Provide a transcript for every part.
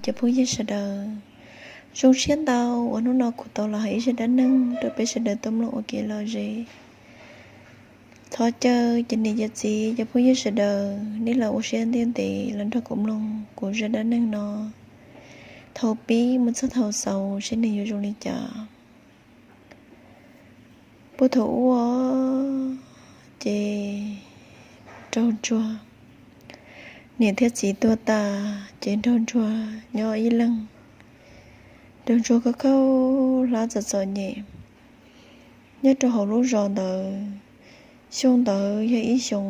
Cov phooj ywg sawv daws, zoo siab ntau uas hnub no kuv tau los hais ib zaj dab neeg rau peb sawv daws tau mloog ua kev lom zem. Thov caw cov niam cov txiv cov phooj ywg sawv daws nej los ua siab ntev ntev los nrog kuv mloog kuv zaj dab neeg no thaum pib mus txog thaum xaus seb nws yuav zoo li cas. Puag thaum ub ces Nraug Ntsuag niam thiab txiv tuag tas ces Nraug Ntsuag nyob ib leeg. Nraug Ntsuag khaub khaub hlab txom txom nyem nyob rau hauv lub zos ntawd. Xyoo ntawd yog ib xyoo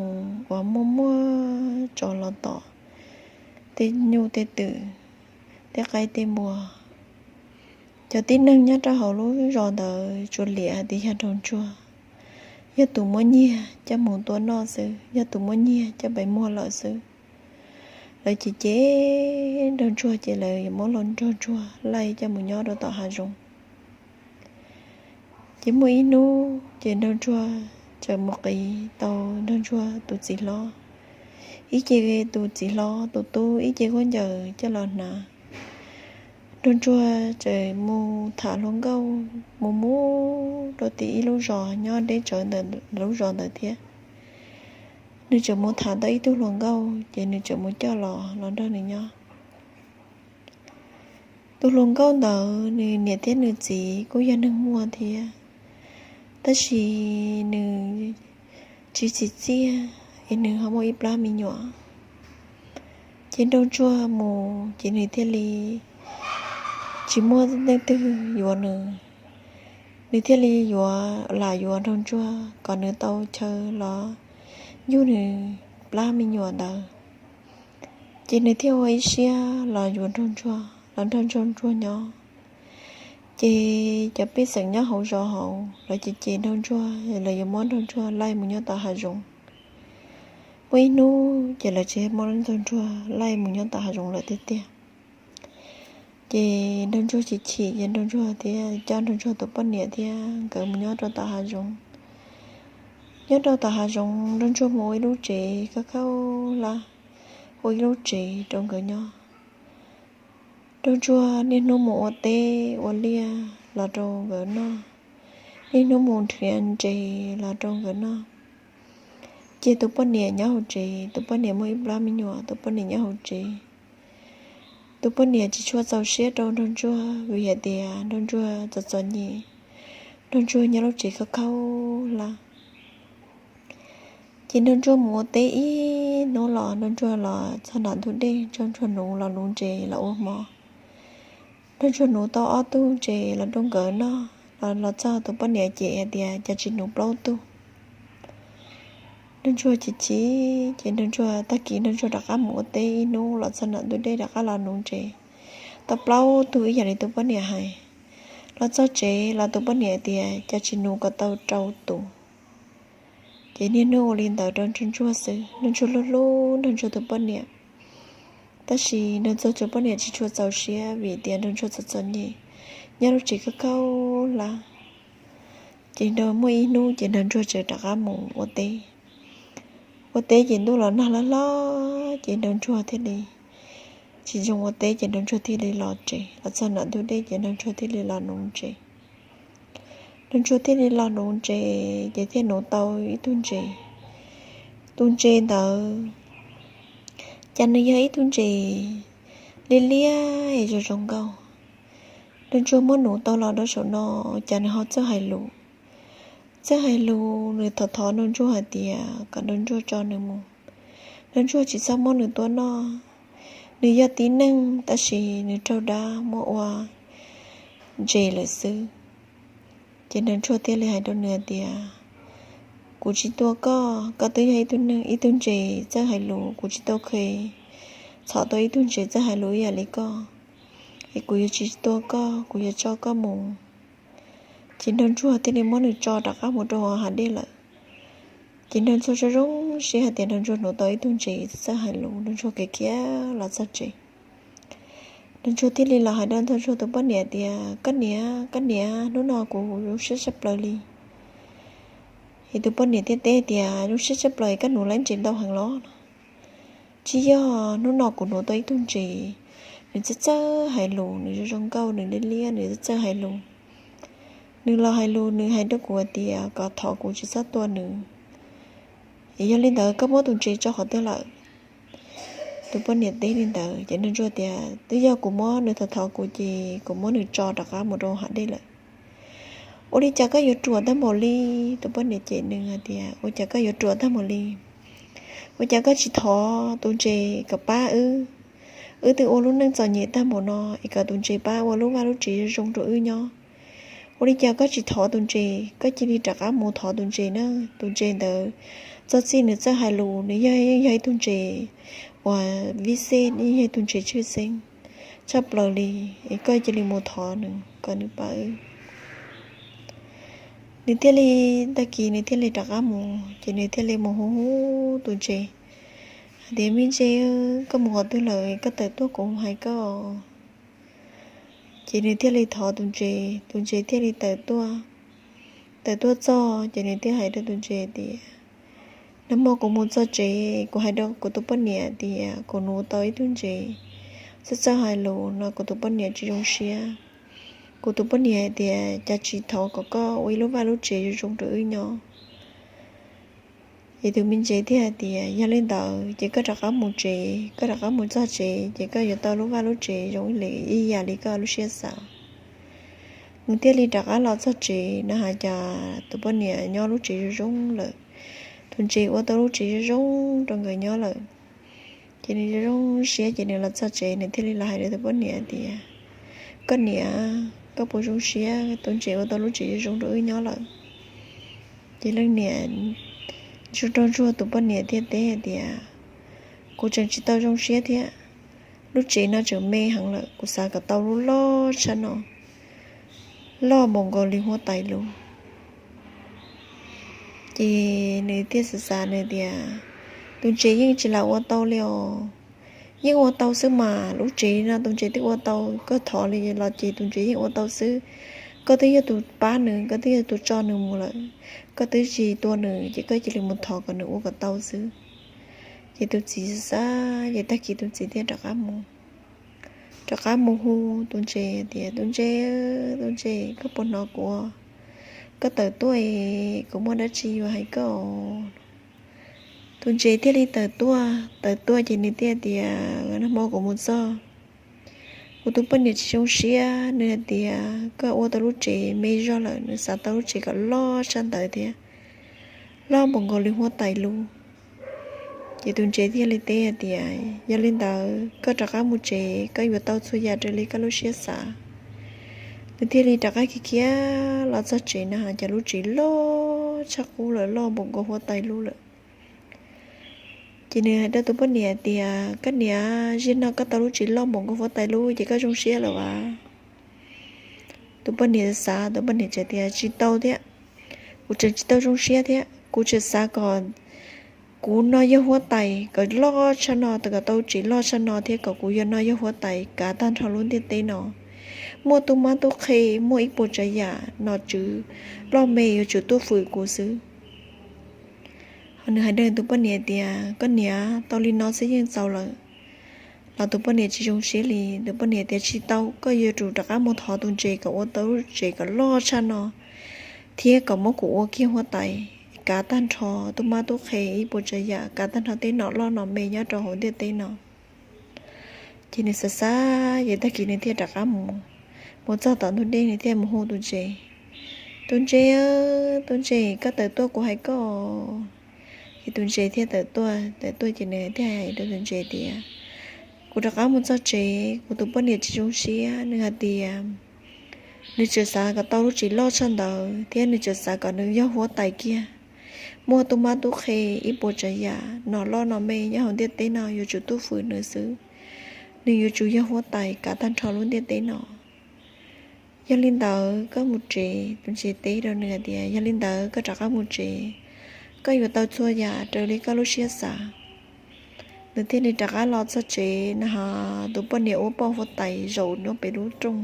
uas muaj muaj tsov los tom tej nyuj tej twm, tej qaib tej npua. Cov tib neeg nyob rau hauv lub zos ntawd tsuas liam hais tias yog Nraug Ntsuag yog tus muab nyiag coj mus tua noj xwb, yog tus muab nyiag coj pem muag lawm xwb. Lawv ces cem Nraug Ntsuag ces lawv yuav muab Nraug Ntsuag laij coj mus nyob rau tom hav zoov. Ces muaj ib hnub ces Nraug Ntsuag txawm mus qiv tau Nraug Ntsuag tus txiv hlob, ib ce tus txiv hlob tus tub ib ce khaub ncaws coj los hnav. Nraug Ntsuag txawm mus tham hluas nkauj mus mus rau tim ib lub zos nyob deb tsawv ntawm lub zos ntawd thiab. Nws txawm mus tham tau ib tug hluas nkauj ces nws txawm mus coj los los nrog nws nyob. Tus hluas nkauj ntawd nws niam thiab nws txiv kuj yog neeg muaj thiab, tab sis nws tsis txim txiaj es nws ho muaj ib plab me nyuam. Ces Nraug Ntsuag mus ces nws thiaj li tsis muaj leej twg yuav nws, nws thiaj li yuav lam yuav Nraug Ntsuag kom nws tau chaw los yug nws plab me nyuam ntawd. Ces nws thiaj ua ib siab los yuav Nraug Ntsuag los nrog Nraug Ntsuag nyob. Ces cov pej xeem nyob hauv zos hauv lawv ces cem Nraug Ntsuag, lawv yuav muab Nraug Ntsuag laij mus nyob tom hav zoov. Muaj ib hnub ces lawv tsis muab Nraug Ntsuag laij mus nyob tom hav zoov lawm tiag tiag. Ces Nraug Ntsuag chim chim ces Nraug Ntsuag thiaj coj Nraug Ntsuag tus poj niam thiab nkawd mus nyob rau tom hav zoov. Nyob rau tom hav zoov Nraug Ntsuag mus ua ib lub tsev khaub khaub hlab, ua ib lub tsev rau nkawd nyob. Nraug Ntsuag niaj hnub mus ua teb ua liaj los rau nkawd noj, niaj hnub mus nrhiav ntses los rau nkawd noj. Ces tus poj niam nyob hauv tsev, tus poj niam muaj ib plab me nyuam, tus poj niam nyob hauv tsev. Tus poj niam tsis tshua txaus siab rau Nraug Ntsuag vim hais tias Nraug Ntsuag txom txom nyem, Nraug Ntsuag nyob lub tsev khaub khaub hlab. Ces Nraug Ntsuag mus ua teb ib hnub los Nraug Ntsuag los txog nram ntug dej, Nraug Ntsuag nuv los nuv ntses los ua hmo. Nraug Ntsuag nuv tau ob tug ntses los rau nkawd noj, los los txog tus poj niam cem hais tias cas tsis nuv plaub tug. Nraug Ntsuag chim chim ces Nraug Ntsuag tag kis Nraug Ntsuag rov qab mus ua teb ib hnub los txog nram ntug dej rov qab los nuv ntses tau plaub tug ib yam li tus poj niam hais. Los txog tsev los tus poj niam tias cas tsis nuv kom tau rau tus. Ces niaj hnub ua li ntawd rau Nraug Ntsuag xwb, Nraug Ntsuag hlub hlub Nraug Ntsuag tus poj niam. Tab sis Nraug Ntsuag tus poj niam tsis tshua txaus siab vim tias Nraug Ntsuag txom txom nyem, nyob lub tsev khaub khaub hlab. Ces Nraug muaj ib hnub ces Nraug Ntsuag txawm rov qab mus ua teb. Ua teb ces ntuj los nag hlob hlob ces Nraug Ntsuag thiaj li tsis zoo ua teb ces Nraug Ntsuag thiaj li los tsev, los txog nram ntug dej ces Nraug Ntsuag thiaj li los nuv ntses. Nraug Ntsuag thiaj li los nuv ntses ces thiaj nuv tau ib tug ntses. Tus ntses ntawd cas nws yog ib tug ntses liab liab zoo zoo nkauj. Nraug Ntsuag muab nuv tau los rau saum no, cas nws ho txawj hais lus. Txawj hais lus, nws thov thov Nraug Ntsuag hais tias kom Nraug Ntsuag tso nws mus, Nraug Ntsuag tsis txhob muab nws tua noj. Nws yog tib neeg tab sis nws raug dab muab ua ntses lawm xwb. Ces Nraug Ntsuag thiaj li hais rau nws hais tias, kuv tsis tua koj, koj twb yog ib tug neeg, ib tug ntses txawj hais lus, kuv tsis tau kheev txhom tau ib tug ntses txawj hais lus ib yam li koj, es kuv yuav tsis tua koj, kuv yuav tso koj mus. Ces Nraug Ntsuag thiaj li muab nws tso rov qab mus rau hauv hav dej lawm. Ces Nraug Ntsuag zoo zoo siab hais tias Nraug Ntsuag nuv tau ib tug ntses txawj hais lus, Nraug Ntsuag khiav khiav los txog tsev. Nraug Ntsuag thiaj li los hais rau Nraug Ntsuag tus poj niam tias, koj niam, koj niam, hnub no kuv zoo siab tshaj plaws li. Es tus poj niam thiaj teb tias, zoo siab tshaj plaws koj nuv lawm ntses ntau heev los? Tsis yog, hnub no kuv nuv tau ib tug ntses, Nws txawj txawj hais lus, nws zoo zoo nkauj, nws liab liab, nws txawj txawj hais lus. Nws los hais lus, nws hais rau kuv hais tias kom thov kuv tsis txhob tua nws. Es yog li ntawd koj muab tus ntses tso qhov twg lawm? Tus poj niam teb li ntawd ces nraug ntsuag tias twb yog kuv muab nws thov thov kuv ces kuv muab nws tso rov qab mus rau hav dej lawm. Ua li cas koj yuav ruam tag npaum li? Tus poj niam cem nws hais tias ua cas koj yuav ruam tag npaum li? Ua cas koj tsis thov tus ntses kom pab wb? Wb twb ua lub neej txom nyem tag npaum no es kom tus ntses pab ua lub vaj lub tsev zoo zoo rau wb nyob. Ua li cas koj tsis thov tus ntses, koj cia li rov qab mus thov tus ntses na. Tus ntses ntawd txog txij nws txawj hais lus, nws yog, yeej yog ib tug ntses uas vij xej, yeej yog ib tug ntses tshwj xeeb tshaj plaws li. Es koj cia li mus thov nws kom nws pab wb. Nws thiaj li, tag kis nws thiaj li rov qab mus ces nws thiaj li mus hu hu tus ntses hais tias me ntses, koj mus qhov twg lawm? Koj tawm tuaj kuv hais koj. Ces nws thiaj li thov tus ntses, tus ntses thiaj li tawm tuaj. Tawm tuaj txog ces nws thiaj hais rau tus ntses tias nag hmo kuv mus txog tsev kuv hais rau kuv tus poj niam tias kuv nuv tau ib tug ntses txawj txawj hais lus no, kuv tus poj niam tsis zoo siab. Kuv tus poj niam hais tias cas tsis thov kom koj ua ib lub vaj lub tsev zoo zoo rau wb nyob. Ces tus me ntses thiaj hais tias yog li ntawd ces koj rov qab mus tsev, koj rov qab mus txog tsev ces koj yuav tau lub vaj lub tsev zoo ib yam li koj lub siab xav. Nws thiaj li rov qab los txog tsev na has cas tus poj niam nyob lub tsev zoo zoo lawm. Tus ntses ua tau lub tsev zoo zoo rau nkawd nyob lawm. Ces nws zoo zoo siab ces nws los txog tsev nws thiaj li los hais rau tus poj niam tias koj niam, koj puas zoo siab tus ntses ua tau lub tsev zoo zoo rau wb nyob lawm? Ces leej niam nraug ntsuag tus poj niam thiaj teb hais tias kuv tseem tsis tau zoo siab thiab. Lub tsev no tseem me heev lawm, kuv xav kom tau lub loj tshaj no, loj npaum nkaus li huab tais lub. Ces nws thiaj xav xav nws tias tus ntses yeej tsis lam ua tau li os. Yeej ua tau xwb mas, lub tsev no tus ntses twb ua tau, koj thov li los ces tus ntses yeej ua tau xwb. Koj twb yog tus pab nws, koj twb yog tus tso nws mus lawm, koj twb tsis tua nws ces koj cia li mus thov kom nws ua kom tau xwb. Ces tus txiv xav xav ces tag kis tus txiv thiaj rov qab mus. Rov qab mus hu tus ntses tias tus ntses, tus ntses, koj puas hnov kuv? Koj tawm tuaj es kuv muaj dab tsi yuav hais koj. Tus ntses thiaj li tawm tuaj, tawm tuaj ces nws thiaj tias nag hmo kuv mus txog, kuv tus poj niam tsis zoo siab, nws hais tias koj ua tau lub tsev me zog lawm, nws xav tau lub tsev kom loj tshaj ntawd thiab, loj npaum nkaus li huab tais lub. Ces tus ntses thiaj li teb hais tias yog li ntawd koj rov qab mus tsev, koj yuav tau txhua yam raws li koj lub siab xav. Nws thiaj li rov qab khiav khiav los txog tsev na has cas lub tsev loj tshaj qub lawm, loj npaum nkaus huab tais lub lawm. Ces nws hais rau tus poj niam tias koj niam, zaum no koj tau lub tsev loj npaum nkaus huab tais lub ces koj zoo siab lawm as? Tus poj niam xav, tus poj niam teb tias tsis tau thiab, kuv tseem tsis tau zoo siab thiab, kuv tseem xav kom kuv no yog huab tais kom loj tshaj no, kom tau tsev loj tshaj no thiab kom kuv yog no yog huab tais kav tag nrho lub ntiaj teb no. Muaj tub mab tub qhe, muaj ib puas tsav yam nom tswv loj me yuav tsum tuaj fwm kuv xwb. Ho nws hais rau tus poj niam tias koj niam, tau li no xwb yeej txaus lawm. Los tus poj niam tsis zoo siab li, tus poj niam tias tsis tau, koj yuav tsum rov qab mus thov tus ntses kom ua tau lub tsev kom loj tshaj no thiab kom muab kuv ua kiag huab tais kav tag nrho tub mab tub qhe ib puas tsav yam, kav tag nrho tej nom loj nom me nyob rau hauv ntiaj teb no. Ces nws xav xav ces tag kis nws thiaj rov qab mus, mus txog tom ntug dej nws thiaj mus hu tus ntses, tus ntses, tus ntses, koj tawm tuaj kuv hais koj. Ces tus ntses thiaj tawm tuaj, tawm tuaj ces nws thiaj hais rau tus ntses tias kuv rov qab mus txog tsev, kuv tus poj niam tsis zoo siab, nws hais tias nws tseem xav kom tau lub tsev loj tshaj ntawd thiab nws tseem xav kom nws yog huab tais kiag. Muaj tub mab tub qhe ib puas tsav yam, nom loj nom me nyob hauv ntiaj teb no yuav tsum tuaj fwm nws xwb. Nws yuav tsum yog huab tais kav tag nrho lub ntiaj teb no. Yog li ntawd koj mus tsev. Tus ntses teb rau nws hais tias yog li ntawd koj rov qab mus tsev, koj yuav tau txhua yam raws li koj lub siab xav. Nws thiaj li rov qab los txog tsev na has tus poj niam ua poj huab tais zaum nyob pem lub rooj,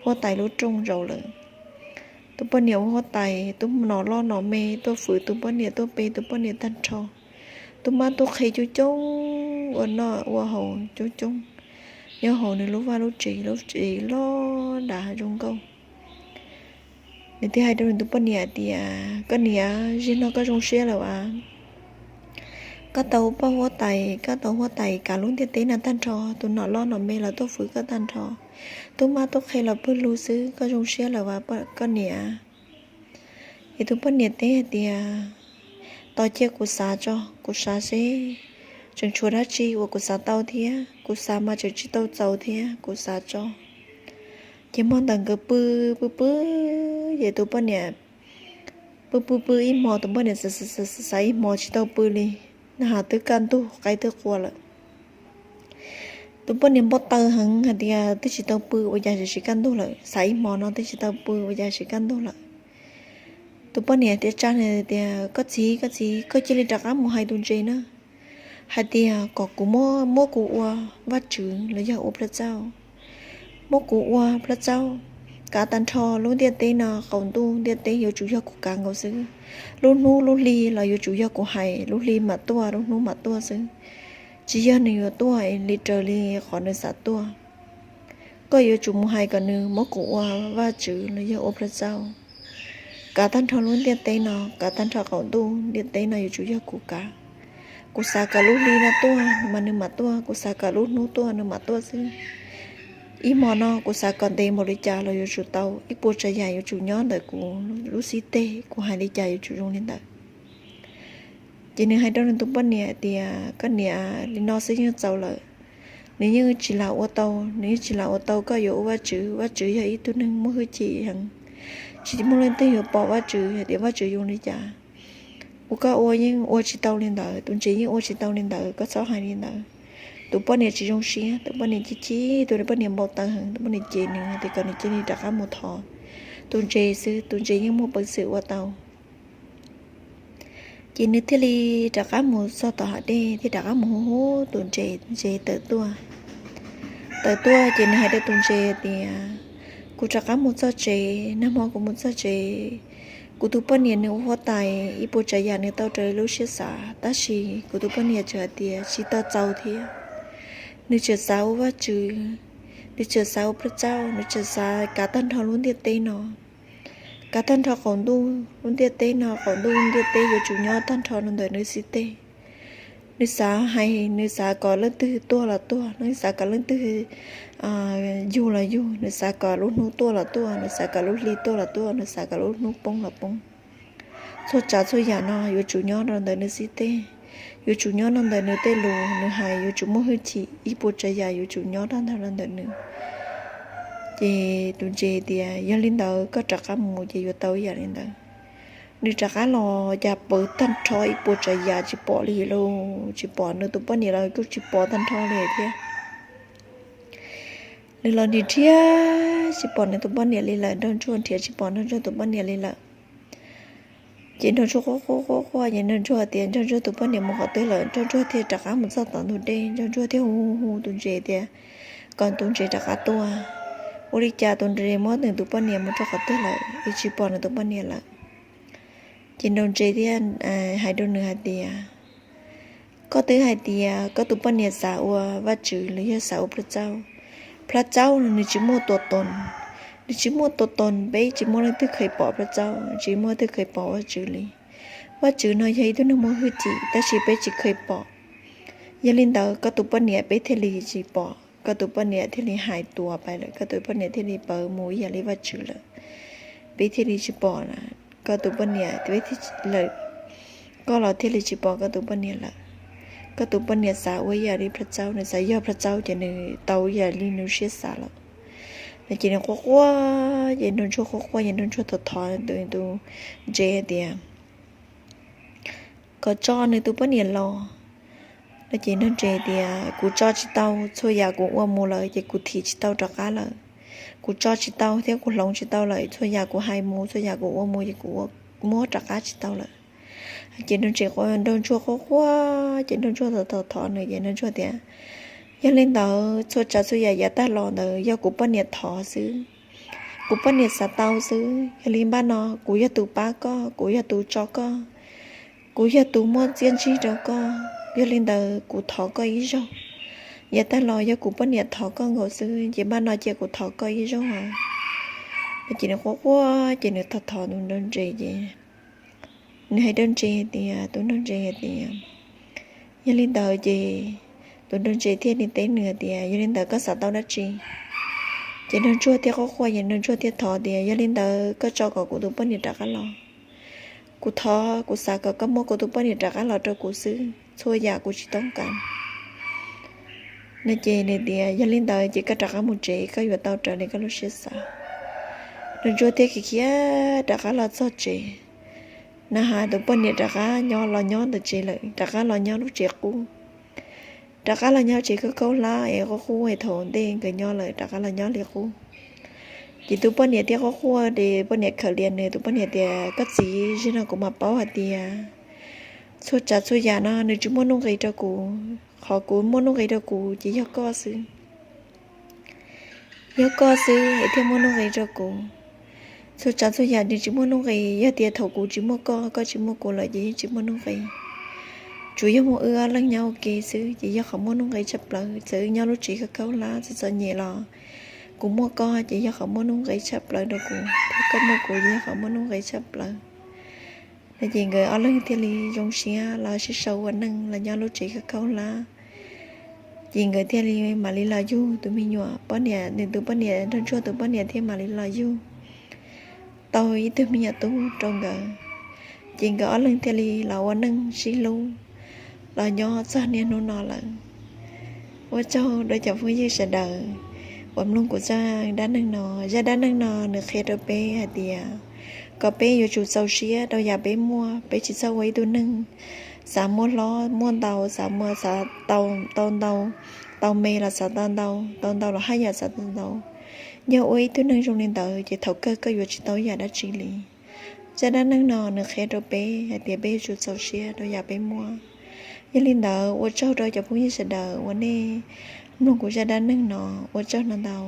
huab tais lub rooj zaum lawm. Tus poj niam ua huab tais, tub nom loj nom me tuaj fwm tus poj niam, tuaj pe tus poj niam tag nrho. Tub mab tub qhe coob coob, ua noj ua haus coob coob. nyob hauv nws lub vaj lub tsev, lub tsev loj dav zoo nkauj. Nws thiaj hais rau nws tus poj niam tias, Koj niam, zaum no koj zoo siab lawm as. Koj tau ua poj huab tais, koj tau huab tais kav lub ntiaj teb no tag nrho, tus nom loj nom me los tuaj fwv koj tag nrho, tub mab tub qhe los pw lug xwb, koj zoo siab lawm as koj niam. Ces tus poj niam teb hais tias, Tos cia kuv xav tso, kuv xav seb tseem tshuav dab tsi uas kuv xav tau thiab, kuv xav mas tseem tsis tau txaus thiab, kuv xav tso. Ces hmo ntawd nkawd pw pw pw, ces tus poj niam pw pw pw ib hmo, tus poj niam xav xav ib hmo tsis tau pw li, nag has twb kaj ntug qaib twb qua lawm. Tus poj niam npau taws heev hais tias twb tsis tau pw ua cas tsis kaj ntug lawm, xav ib hmo no twb tsis tau pw ua cas tsis kaj ntug lawm. Tus poj niam thiaj tsa nws tias, Koj txiv, koj txiv, koj cia li rov qab mus hais tus ntses na, hais tias kom kuv muab, muab kuv ua vaj tswv los yog ua plab txauj. Muab kuv ua plab txauj, kav tag nrho lub ntiaj teb no, qaum ntuj ntiaj teb yuav tsum yog kuv kav nkaus xwb. Lub hnub lub hli los yuav tsum yog kuv hais, lub hli mam tuaj, lub hnub mam tuaj xwb. Tsis yog nws yuav tuaj li raws li qhov nws xav tuaj. Koj yuav tsum mus hais kom nws muab kuv ua vaj tswv los yog ua plab txauj. Kav tag nrho lub ntiaj teb no, kav tag nrho qaum ntuj ntiaj teb no yuav tsum yog kuv kav. Kuv xav kom lub hli no tuaj mas nws mam tuaj, kuv xav kom lub hnub tuaj nws mam tuaj xwb. Ib hmo no kuv xav kom ntev npaum li cas los yuav tsum tau, ib puas tsav yam yuav tsum nyob ntawm kuv lub xib teg, kuv hais li cas yuav tsum zoo li ntawd. Ces nws hais rau nws tus poj niam tias, Koj niam, li no xwb yeej txaus lawm. Nws yeej tsis lam ua tau, nws yeej tsis lam ua tau koj yuav ua vaj tswv. Vaj tswv yog ib tug neeg muaj hwj chim heev, tsis muaj leej twg yuav pom vaj tswv hais tias vaj tswv zoo li cas. Ua koj ua yeej ua tsis tau li ntawd, tus ntses yeej ua tsis tau li ntawd, koj txhob hais li ntawd. Tus poj niam tsis zoo siab, tus poj niam chim chim, tus poj niam npau taws heev, tus poj niam cem nws tias kom nws cia li rov qab mus thov tus ntses xwb, tus ntses yeej muaj peev xwm ua tau. Ces nws thiaj li rov qab mus txog tom hav dej, thiaj rov qab mus hu hu tus ntses, tus ntses tawm tuaj. Tawm tuaj ces nws hais rau tus ntses tias, Kuv rov qab mus txog tsev, nag hmo kuv mus txog tsev, kuv tus poj niam nws ua huab tais, ib puas tsav yam nws tau raws li lub siab xav, tab sis kuv tus poj niam tseem hais tias tsis tau txaus thiab. Nws tseem xav ua vaj tswv, nws tseem xav ua plab txauj, nws tseem xav kav tag nrho lub ntiaj teb no. Kav tag nrho qaum ntuj lub ntiaj teb no, qaum ntuj lub ntiaj teb yuav tsum nyob tag nrho rau ntawm nws xib teg. Nws xav hais, nws xav kom leej twg tuaj los tuaj, nws xav kom leej twg yug los yug, nws xav kom lub hnub tuaj los tuaj, nws xav kom lub hli tuaj los tuaj, nws xav kom lub hnub poob los poob. Txhua tsav txhua yam no yuav tsum nyob rau ntawm nws xib teg, yuav tsum nyob rau ntawm nws tej lus nws hais, yuav tsum muaj hwj chim, ib puas tsav yam yuav tsum nyob rau ntawm nws. Ces tus ntses tias, Yog li ntawd koj rov qab mus ces yuav tau ib yam li ntawd. Nws rov qab los cas pawv tag nrho ib puas tsav yam tsis pom li lauj, tsis pom nws tus poj niam los kuj tsis pom tag nrho li thiab. Nws los nrhiav nrhiav tsis pom nws tus poj niam li lawm, nraug ntsuag nrhiav tsis pom nraug ntsuag tus poj niam li lawm. Ces nraug ntsuag quaj quaj quaj quaj, ces nraug ntsuag tias nraug ntsuag tus poj niam mus qhov twg lawm, nraug ntsuag thiaj rov qab mus txog tom ntug dej, nraug ntsuag thiaj hu hu tus ntses tias kom tus ntses rov qab tuaj. Ua li cas tus ntses muab nws tus poj niam mus rau qhov twg lawm es tsis pom nws tus poj niam lawm. Ces nraug ntses thiaj hais rau nws hais tias, Koj twb hais tias koj tus poj niam xav ua vaj tswv los yog xav ua plab txauj. Plab txauj no nws tsis muaj tua toos, nws tsis muaj tua toos, peb tsis muaj leej twg kheev pom plab txauj, tsis muaj leej twg kheev pom vaj tswv li. Vaj tswv no yog ib tug neeg muaj hwj chim tab sis peb tsis kheev pom. Yog li ntawd koj tus poj niam peb thiaj li tsis pom, koj tus poj niam thiaj li hais tuas pais lawm, koj tus poj niam thiaj li pawv mus ib yam li vaj tswv lawm. Peb thiaj li tsis pom koj tus poj niam, peb thiaj lawm, koj los thiaj li tsis pom koj tus poj niam lawm. Koj tus poj niam xav ua ib yam li plab txauj, nws xav yog plab txauj ces nws tau ib yam li nws siab xav lawm. No ces nws quaj quaj, ces nraug ntsuag quaj quaj, ces nraug ntsuag thov thov tus ntses tias kom tso nws tus poj niam los. No ces nraug ntses tias, Kuv tso tsis tau, txhua yam kuv ua mus lawm ces kuv thim tsis tau rov qab lawm. Kuv tso tsis tau thiab kuv hloov tsis tau lawm, txhua yam kuv hais mus, txhua yam kuv ua mus ces kuv muab rov qab tsis tau lawm. Ces nraug ntses, nraug ntsuag quaj quaj, ces nraug ntsuag thov thov nws, ces nraug ntsuag tias, Yog li ntawd txhua tsav txhua yam yav tag los ntawd yog kuv poj niam thov xwb, kuv poj niam xav tau xwb. Yog li npaj no kuv yog tus pab koj, kuv yog tus tso koj, kuv yog tus muaj txiaj ntsig rau koj. Yog li ntawd kuv thov koj ib zaug, Yav tag los yog kuv poj niam thov koj nkaus xwb, ces npaj no cia kuv thov koj ib zaug. Ces nws quaj quaj ces nws thov thov tus nraug ntses ces nws hais rau ntses hais tias, tus nraug ntses hais tias, yog li ntawd ces tus nraug ntses thiaj li teb nws hais tias, yog li ntawd koj xav tau dab tsi? Ces nraug ntsuag thiaj quaj quaj ces nraug ntsuag thiaj thov tias, yog li ntawd koj tso kom kuv tus poj niam rov qab los. Kuv thov kuv xav kom koj muab kuv tus poj niam rov qab los rau kuv xwb, txhua yam kuv tsis toob kas. No ces nws tias, yog li ntawd ces koj rov qab mus tsev, koj yuav tau raws li koj lub siab xav. Nraug ntsuag thiaj khiav khiav rov qab los txog tsev. Na has tus poj niam rov qab nyob los nyob ntawm tsev lawm, rov qab los nyob lub tsev qub. Rov qab los nyob tsev khaub khaub hlab es qub qub es thaum ntej nkawd nyob lawm, rov qab los nyob li qub. Ces tus poj niam thiaj quaj quaj, ces poj niam khawm lias nws, tus poj niam tias, koj txiv, zaum no kuv mam paub hais tias txhua tsav txhua yam no nws tsis muaj nuj nqis rau kuv, qhov kuv muaj nuj nqis rau kuv ces yog koj xwb. Yog koj xwb es thiaj muaj nuj nqis rau kuv. Txhua tsav txhua yam nws tsis muaj nuj nqis, yog tias thaum kuv tsis muaj koj, koj tsis muaj kuv lawm ces yeej tsis muaj nuj nqis. Tsuas yog muaj wb ob leeg nyob ua ke xwb ces yog qhov muaj nuj nqis tshaj plaws. Txawm wb nyob lub tsev khaub khaub hlab txom txom nyem los kuv muaj koj ces yog qhov muaj nuj nqis tshaj plaws rau kuv, thiab koj muaj kuv ces yog qhov muaj nuj nqis tshaj plaws. No ces nkawd ob leeg thiaj li zoo siab los sib sau ua neej los nyob lub tsev khaub khaub hlab. Ces nkawd thiaj li mam li los yug tus me nyuam, poj niam, nws tus poj niam, nraug ntsuag tus poj niam thiaj mam li los yug tau ib tug me nyuam tub rau nkawd. Ces nkawd ob leeg thiaj li los ua neej sib hlub los nyob txog niaj hnub no lawm. Ua tsaug rau cov phooj ywg sawv daws uas mloog kuv zaj dab neeg no. Zaj dab neeg no nws qhia rau peb hais tias kom peb yuav tsum txaus siab rau yam peb muaj, peb tsis txhob ua ib tug neeg xav muaj hlob muaj ntau, xav muaj, xav tau, tau ntau, tau me los xav tau ntau, tau ntau los haj yam xav tau ntau. Yog ua ib tug neeg zoo li ntawd ces thaum kawg koj yuav tsis tau yam dab tsi li. Zaj dab neeg no nws qhia rau peb hais tias peb yuav tsum txaus siab rau yam peb muaj. Yog li ntawd ua tsaug rau cov phooj ywg sawv daws uas nej mloog kuv zaj dab neeg no, ua tsaug no ntau.